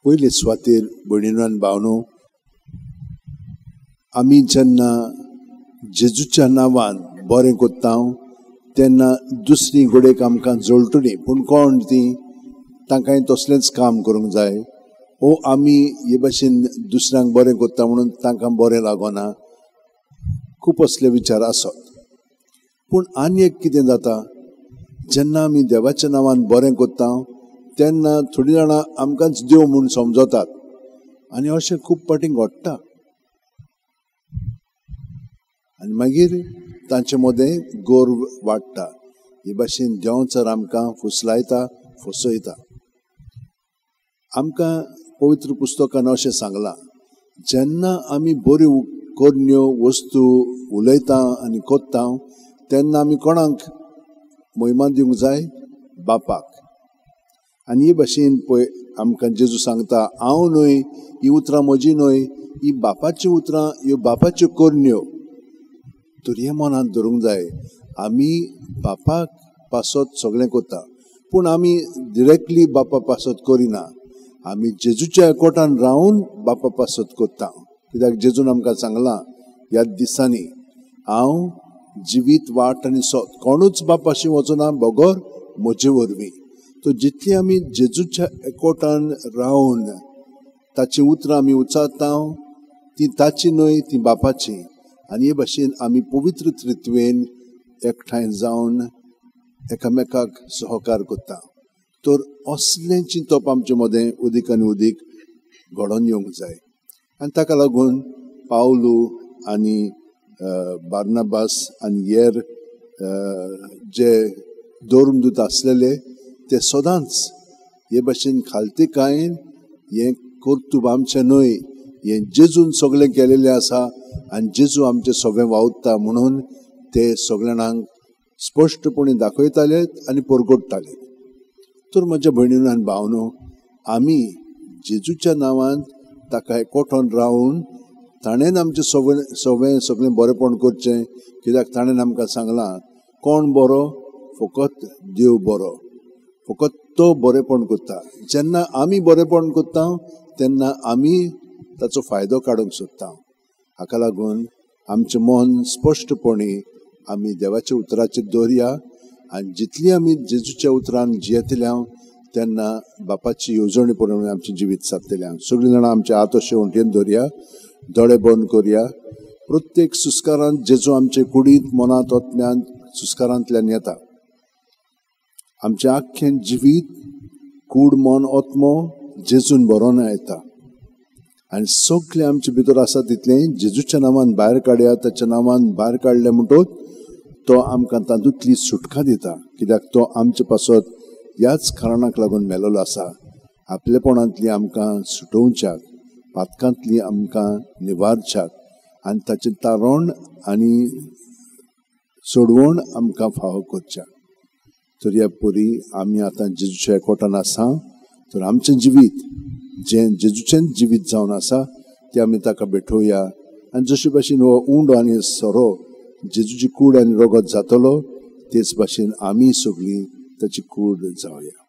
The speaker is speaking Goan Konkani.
पयले सुवातेर भयणीनो आनी भावनो, आमी जेन्ना जेजूच्या नांवान बरें कोत्ता तेन्ना दुसरी घोडेक आमकां जोळटली, पूण कोण ती तांकांय तसलेंच काम करूंक जाय. ओ आमी हे भाशेन दुसऱ्यांक बरें कोत्ता म्हणून तांकां बरें लागना, खूब असले विचार आसत. पूण आनी एक कितें जाता, जेन्ना आमी देवाच्या नांवान बरें कोत्ता तेन्ना थोडीं जाणां आमकांच देव म्हूण समजतात आनी अशें खूब फावटीं घडटा आनी मागीर तांचे मदें गर्व वाडटा. हे भाशेन देंवचार आमकां फुसलायता, फसयता. आमकां पवित्र पुस्तकान अशें सांगलां, जेन्ना आमी बऱ्यो करण्यो वस्तू उलयता आनी कोत्ता तेन्ना आमी कोणाक महिमा दिवंक जाय? बापाक. आनी हे भाशेन पळय आमकां जेजू सांगता, हांव न्हय, ही उतरां म्हजी न्हय, ही बापाचीं उतरां, ह्यो बापाच्यो करण्यो. तर हें मनांत धरूंक जाय, आमी बापाक पासत सगळें करता, पूण आमी डिरेक्टली बापा पासत करिना. आमी जेजूच्या एकवटान रावन बापा पासत करता. कित्याक जेजून आमकां सांगलां ह्या दिसांनी, हांव जिवीत वाट आनी सत, कोणूच बापाशी वचना बगर म्हजे वरवीं. तर जितली आमी जेजूच्या एकवटान रावन ताचीं उतरां आमी उच्चारता ती ताची न्हय, ती बापाची. आनी हे भाशेन आमी पवित्र त्रित्वेन एकठांय जावन एकामेकाक सहकार करता. तर असलें चिंतप आमचे मदें उदीक आनी उदीक घडोवन येवंक जाय. आनी ताका लागून पावलू आनी बार्नाबास आनी हेर जे धर्मदूत आसलेले ते सदांच हे भाशेन खालतीकायेन हें कर्तुब आमचें न्हय, हें जेजून सगळें केलेलें आसा आनी जेजू आमचें सगळें वावुरता म्हणून ते सगळ्यांक स्पश्टपणी दाखयताले आनी परगटताले. तर म्हज्या भयणीनो आनी भावनो, आमी जेजूच्या नांवान ताका एकवटोन रावन ताणें आमचें सगळें सगळें बरेंपण करचें. कित्याक ताणें आमकां सांगलां, कोण बरो? फकत देव बरो, फकत तो बरेंपण करता. जेन्ना आमी बरेंपण करता तेन्ना आमी ताचो फायदो काडूंक सोदता. हाका लागून आमचें मन स्पश्टपणी आमी देवाच्या उतराचेर दवरया आनी जितली आमी जेजूच्या उतरान जियेतले तेन्ना बापाची येवजणे प्रमाणे आमचें जिवीत सारतलें. सगळीं जाणां आमचे हात अशे वण्टीन दवरया, दोळे बंद करया. प्रत्येक सुस्कारांत जेजू आमचे कुडींत, मनांत, आत्म्यांत सुस्कारांतल्यान येता. आमचें आख्खें जिवीत कूड, मन, आत्मो जेजून बरोवन येता आनी सगळें आमचे भितर आसा तितलें जेजूच्या नांवान भायर काडया. ताच्या नांवान भायर काडलें म्हणटकच तो आमकां तातूंतली सुटका दिता. कित्याक तो आमचे पासत ह्याच कारणाक लागून मेलोलो आसा, आपलेपणांतली आमकां सुटोवच्याक, पातकांतली आमकां निवारच्याक आनी ताचें तारण आनी सोडवण आमकां फावो करच्याक. तर ह्या परी आमी आतां जेजूच्या एकवटान आसा. तर आमचें जिवीत जें जेजूचें जिवीत जावन आसा तें आमी ताका भेटोवया. आनी जशे भाशेन हो उंडो आनी सोरो जेजूची कूड आनी रगत जातलो, तेच भाशेन आमी सगळीं ताची कूड जावया.